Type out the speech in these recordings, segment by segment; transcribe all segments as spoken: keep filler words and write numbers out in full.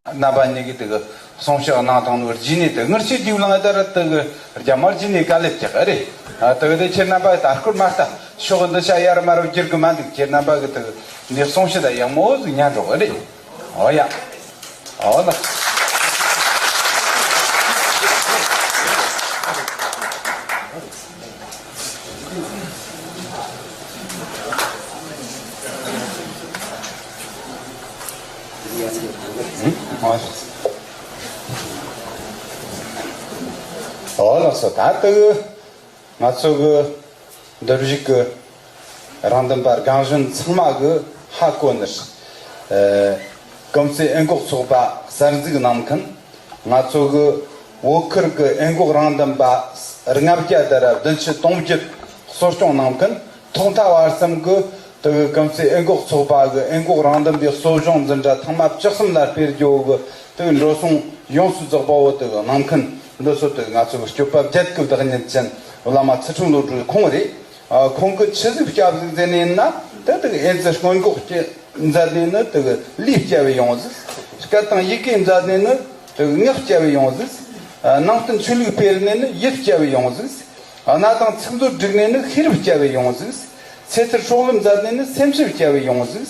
རྣམ་པ་གཉིས་ཀྱིས་དེ་གི་གསུང་བཤད་གནང་དང་ནོར་རྗེས་ནས་དེ་ངར་ཆེ་རྒྱུགས་ལངས་ད་ར་དེ་གི་རྒྱ་མར་རྗེས་ནས་དཀའ་ལས་བརྒྱབ་རེད། ཨ་དེ་གི་དེ་ཁྱེད་རྣམ་པ་ད་སྐོར་མ་ལྟ་ཤོག་འདི་ཤ་ཡར་མར་བསྒྱུར་གི་མ་འདུག་ཁྱེད་རྣམ་པ་གི་དེ་གི་འདི་གསུང་བཤད་ད་ཡག་མོ་ཟིག་ཉན་འགྲོ་གི་རེད། ཨོ་ཡ། ཨོ་ལགས། ཨོ་ལགས་སོ། ད་ལྟ་ང་ཚོ་གི་འདུ་བཞུགས་ཀྱི་རང་འདུན་པ་རྒན་གཞོན་ཚང་མ་གི་ཧ་གོ་ནི། ཨ་ཀུན་གསལ་ཨེ་འགོག་ཚོགས་པ་གསར་འཛུགས་གནང་མཁན། ང་ཚོ་གི་བོད་ཁུལ་གྱི་ཨེ་འགོག་རང་འདུན་པ་ལྔ་བརྒྱ་དང་བདུན་ཅུ་དོན་བརྒྱད་གསོ་སྐྱོང་གནང་མཁན། ཐོག་མཐའ་བར་གསུམ་གྱི་དེ་གི་ཀུན་གསལ་ཨེ་འགོག་ཚོགས་པ་གི་ཨེ་འགོག་རང་འདུན་པའི་གསོ་སྦྱོང་འཛིན་གྲྭ་ཐེངས་མ་བཅུ་གསུམ་ལ་སྤེལ་རྒྱུ་གི་དེ་གི་འགྲོ་སོང་ཡོངས་སུ་རྫོགས་པ་བོ་དེ་གི་གནང་མཁན་འདི་ཚོ་དེ་གི་ང་ཚོ་གི་སྐྱོབ་པ་བརྒྱད་ཀྱི་བདག་ཉིད་ཅན་བླ་མ་ཚུལ་ཁྲིམས་བློ་གྲོས་ཁོང་རེད། ཨ་ཁོང་གིས་ཆི་ཟིག་སྐྱབས་ཟིག་མཛད་ནས་ན་དེ་དེ་གི་ཨེ་ཙི་སྔོན་འགོག་སྐྱེ་མཛད་ནས་ནི་དེ་གི་ལུས་སྐྱབས་ཡོང་ཟིག་སྐད་དང་ཡི་གེ་མཛད་ནས་ནི་དེ་གི་ངག་སྐྱབས་ཡོང་ཟིག་ཨ་ནང་བསྟན་ཆོས་ལུགས་སྤེལ་ནས་ནི་ཡིད་སྐྱབས་ཡོང་ཟིག་གནའ་དང་ཚིག་མཛོད་བསྒྲིགས་ནས་ནི་ཤེས་རབ་སྐྱབས་ཡོང་ཟིག་ཚེ་ཐར་སྲོག་ལམ་མཛད་ནས་ནི་སེམས་ཤེས་སྐྱབས་ཡོང་ཟིག་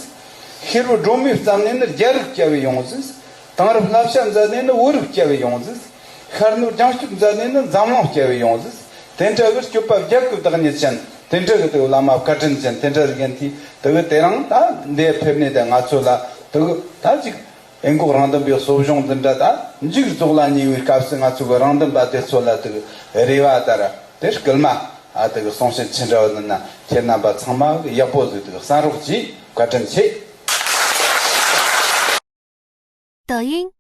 ཤེས་རབ་སྒྲོན་མེ་བརྩམས་ནས་ནི་རྒྱལ་རབས་སྐྱབས་ཡོང་ཟིག་དེང་རབས་བསླབ་བྱ་མཛད་ནས་ནི་བོད་རིགས་སྐྱབས་ཡོང་ཟིག་ཤར་ནུབ་རྒྱང་སྐྱོད་མཛད་ནས་ནི་འཛམ་གླིང་སྐྱབས་ཡོང་ཟིག་དེ་འདྲ་གི་སྐྱོབ་པ་བརྒྱད་ཀྱི་བདག་ཉིད་ཅན། དེ་འདྲ་གི་དེ་བླ་མ་བཀའ་དྲིན་ཅན། དེ་འདྲ་རིགས་ཡན་དེ་དེ་གི་དེ་རིང་ད་འདིར་ཕེབས་ནས་ད་ང་ཚོ་ལ་དེ་གི་ད་ཅིག་ཨེ་འགོག་རང་འདུན་པའི་གསོ་སྦྱོང་འཛིན་གྲྭ་ད་མཇུག་རྫོགས་ལ་ཉེ་བའི་སྐབས་སུ་ང་ཚོ་གི་རང་འདུན་པ་དེ་ཚོ་ལ་དེ་གི་རེ་བ་ལྟར་དེ་སྐུལ་མ་ཨ་དེ་གི་གསུང་བཤད་ཆི་འདྲ་བ་འདི་ན་ཁྱེད་རྣམ་པ་ཚང་མ་གི་ཡག་པོ་ཟིག་དེ་གི་གསན་རོགས་གྱིས། བཀའ་དྲིན་ཆེ། 抖音，